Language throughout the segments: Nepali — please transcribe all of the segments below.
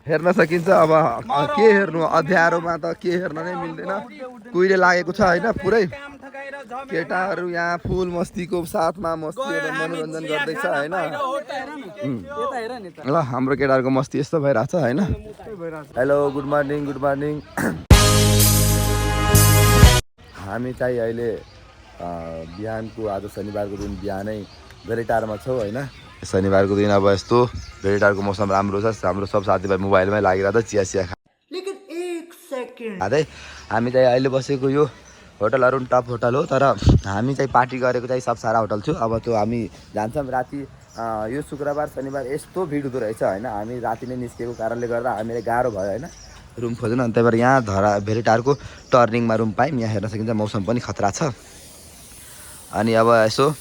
हेर्न सकिन्छ। अब के हेर्नु, अँध्यारोमा त के हेर्न नै मिल्दैन, कुहिरे लागेको छ होइन पुरै। केटाहरू यहाँ फुल मस्तीको साथमा मस्ती मनोरञ्जन गर्दैछ होइन। ल हाम्रो केटाहरूको मस्ती यस्तो भइरहेछ होइन। Hello good morning, good morning. हामी चाहिँ अहिले बिहानको, आज शनिबारको दिन बिहानै धेरै टाढोमा छौँ होइन। शनिबारको दिन अब यस्तो धेरै टाढोको मौसम राम्रो छ। हाम्रो सब साथीभाइ मोबाइलमै लागिरहेको छ, चिया खाँदै। हामी चाहिँ अहिले बसेको यो होटल अरुण टप होटल हो, तर हामी चाहिँ पार्टी गरेको चाहिँ सबसारा होटल थियो। अब त्यो हामी जान्छौँ राति। यो शुक्रबार शनिबार यस्तो भिड हुँदो रहेछ होइन। हामी राति नै निस्केको कारणले गर्दा हामीलाई गाह्रो भयो होइन रुम खोज्नु। अनि त्यही भएर यहाँ धेरै टाढोको टर्निङमा रुम पायौँ। यहाँ हेर्न सकिन्छ मौसम पनि खतरा छ। अनि अब यसो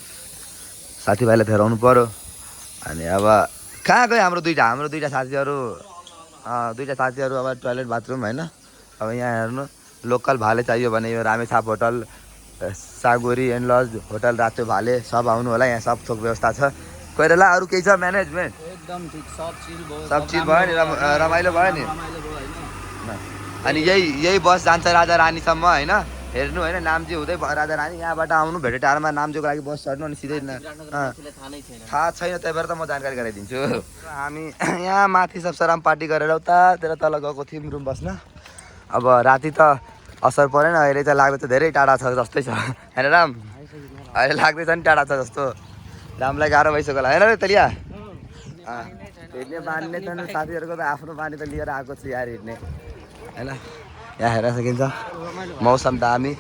साथीभाइलाई फेराउनु पऱ्यो। अनि अब कहाँ गयो हाम्रो दुईवटा साथीहरू अब टोइलेट बाथरुम होइन। अब यहाँ हेर्नु लोकल भाले चाहियो भने यो Ramechhap hotel, Sagori and lodge hotel, रातो भाले सब आउनु होला। यहाँ सब थोक व्यवस्था छ। कोइराला अरू केही छ म्यानेजमेन्ट एकदम ठिक, सब चिज भयो नि, रमाइलो भयो नि। अनि यही बस जान्छ राजा रानीसम्म होइन। हेर्नु होइन नाम्ची हुँदै राजा रानी, यहाँबाट आउनु भेटे टाढामा नाम्चीको लागि बस चढ्नु अनि सिधै थाहा छैन, त्यही भएर त म जानकारी गराइदिन्छु। हामी यहाँ माथि सबसराम पार्टी गरेर उतातिर तल गएको थियौँ रुम बस्न। अब राति त असर परेन, अहिले चाहिँ लाग्दैछ धेरै टाढा छ जस्तै छ होइन राम। अहिले लाग्दैछ नि टाढा छ जस्तो। रामलाई गाह्रो भइसक्यो होला होइन रे तेलिया। हिँड्ने बानी त साथीहरूको त आफ्नो बानी त लिएर आएको छु यार हिँड्ने होइन। यहाँ हेर्न सकिन्छ मौसम दामी,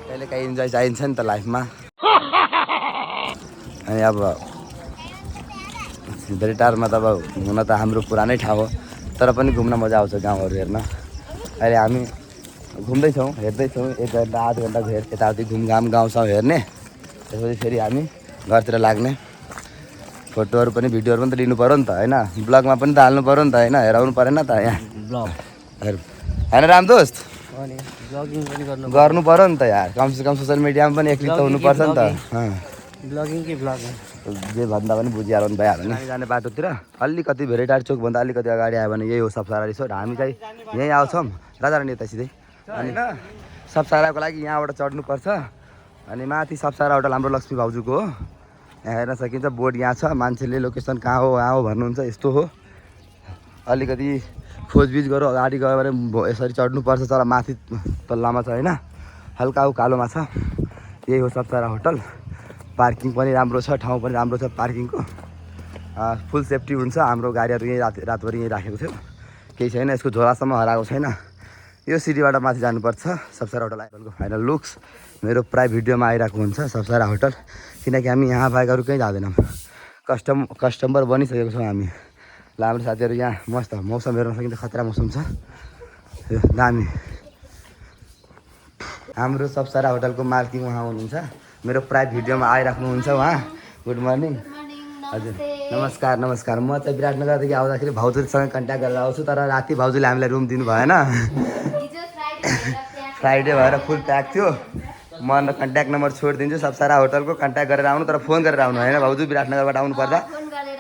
कहिले काहीँ इन्जोय चाहिन्छ नि त लाइफमा। अनि अब धेरै टाढोमा त अब हुन त हाम्रो पुरानै ठाउँ हो, तर पनि घुम्न मजा आउँछ गाउँहरू हेर्न। अहिले हामी घुम्दैछौँ, हेर्दैछौँ, 1 घन्टा आध घन्टा यताउति घुमघाम गाउँछौँ हेर्ने। त्यसपछि फेरि हामी घरतिर लाग्ने। फोटोहरू पनि भिडियोहरू पनि त लिनु पऱ्यो नि त होइन। ब्लगमा पनि त हाल्नु पऱ्यो नि त होइन, हेराउनु परेन त यहाँ ब्लग होइन राम दोस्त। गर्नु पऱ्यो नि त यार, कमसेकम सोसियल मिडियामा पनि एक्टिभ त हुनुपर्छ नि त। ब्लगिङ कि ब्लग जे भन्दा पनि बुझिहाल्नु नि भइहाल्यो नि। जाने बाटोतिर अलिकति भेरेटार चोकभन्दा अलिकति अगाडि आयो भने यही हो सबसारा रिसोर्ट। हामी चाहिँ यहीँ आउँछौँ राजा रानी यता सिधै। अनि सबसाराको लागि यहाँबाट चढ्नुपर्छ। अनि माथि सबसारा होटल हाम्रो लक्ष्मी भाउजूको हो। यहाँ हेर्न सकिन्छ बोर्ड यहाँ छ, मान्छेले लोकेसन कहाँ हो भन्नुहुन्छ यस्तो हो। अलिकति खोजबिज गरौँ, अगाडि गयो भने यसरी चढ्नुपर्छ, तर माथि तल्लामा छ होइन, हल्का उकालोमा छ। यही हो सबसारा होटल। पार्किङ पनि राम्रो छ, ठाउँ पनि राम्रो छ पार्किङको। फुल सेफ्टी हुन्छ। हाम्रो गाडीहरू यहीँ रातभरि यहीँ राखेको थियो, केही छैन, यसको झोलासम्म हराएको छैन। यो सिडीबाट माथि जानुपर्छ। सबसारा होटल होटलको फाइनल लुक्स मेरो प्राय भिडियोमा आइरहेको हुन्छ सबसारा होटल, किनकि हामी यहाँ बाहेक अरू कहीँ जाँदैनौँ। कस्टमर बनिसकेको छौँ हामी। ल हाम्रो साथीहरू यहाँ मस्त मौसम हेर्न सकिन्छ, खतरा मौसम छ दामी। हाम्रो सबसारा होटलको मालकिन उहाँ हुनुहुन्छ, मेरो प्राय भिडियोमा आइराख्नुहुन्छ उहाँ। Good morning. हजुर नमस्कार नमस्कार। म चाहिँ विराटनगरदेखि आउँदाखेरि भाउजूसँग कन्ट्याक्ट गरेर आउँछु, तर राति भाउजूले हामीलाई रुम दिनु भएन। फ्राइडे भएर फुल प्याक थियो। म कन्ट्याक्ट नम्बर छोडिदिन्छु सबसारा होटलको, कन्ट्याक्ट गरेर आउनु, तर फोन गरेर आउनु होइन भाउजू। विराटनगरबाट आउनु पर्दा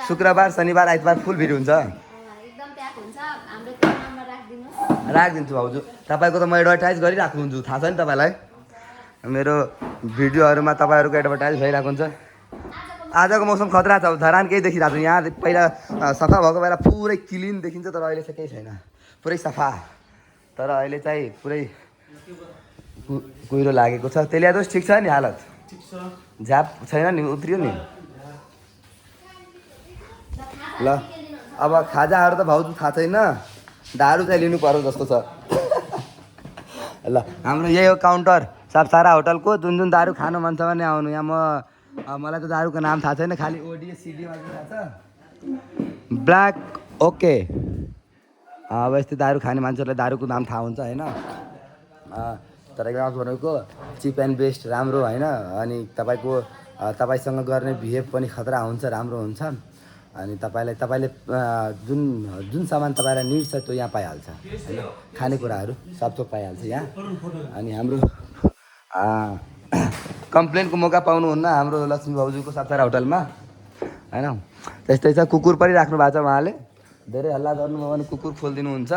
शुक्रबार शनिबार आइतबार फुल भिड हुन्छ। राखिदिन्छु भाउजू। तपाईँको त म एडभर्टाइज गरिरहेको हुन्छु, थाहा छ नि तपाईँलाई। मेरो भिडियोहरूमा तपाईँहरूको एडभर्टाइज भइरहेको हुन्छ। आजको मौसम खतरा छ, धरान केही देखिरहेको छ। यहाँ पहिला सफा भएको बेला पुरै क्लिन देखिन्छ, तर अहिले चाहिँ केही छैन, पुरै सफा। तर अहिले चाहिँ पुरै कुहिरो लागेको छ। त्यसले दोष ठिक छ नि हालत? झ्याप छैन नि, उत्रियो नि। ल अब खाजाहरू त भाउजू थाहा छैन, दारू चाहिँ लिनु पर्यो जस्तो छ। ल हाम्रो यही हो काउन्टर सबसारा होटलको। जुन जुन दारू खानु मन छ भने आउनु। यहाँ मलाई त दारूको नाम थाहा छैन, खालि ओडिए सिडीमा थाहा छ, ब्ल्याक ओके। अब यस्तै दारू खाने मान्छेहरूलाई दारूको नाम थाहा हुन्छ होइन। तर यहाँ भनेको चिप एन्ड बेस्ट राम्रो होइन। अनि तपाईँसँग गर्ने बिहेभ पनि खतरा हुन्छ, राम्रो हुन्छ। अनि तपाईँले जुन सामान तपाईँलाई निड छ त्यो यहाँ पाइहाल्छ होइन। खानेकुराहरू सब थोक पाइहाल्छ यहाँ। अनि हाम्रो कम्प्लेनको मौका पाउनुहुन्न हाम्रो लक्ष्मी भाउजूको सबसारा होटलमा होइन। त्यस्तै छ, कुकुर पनि राख्नु भएको छ उहाँले। धेरै हल्ला गर्नुभयो भने कुकुर खोलिदिनुहुन्छ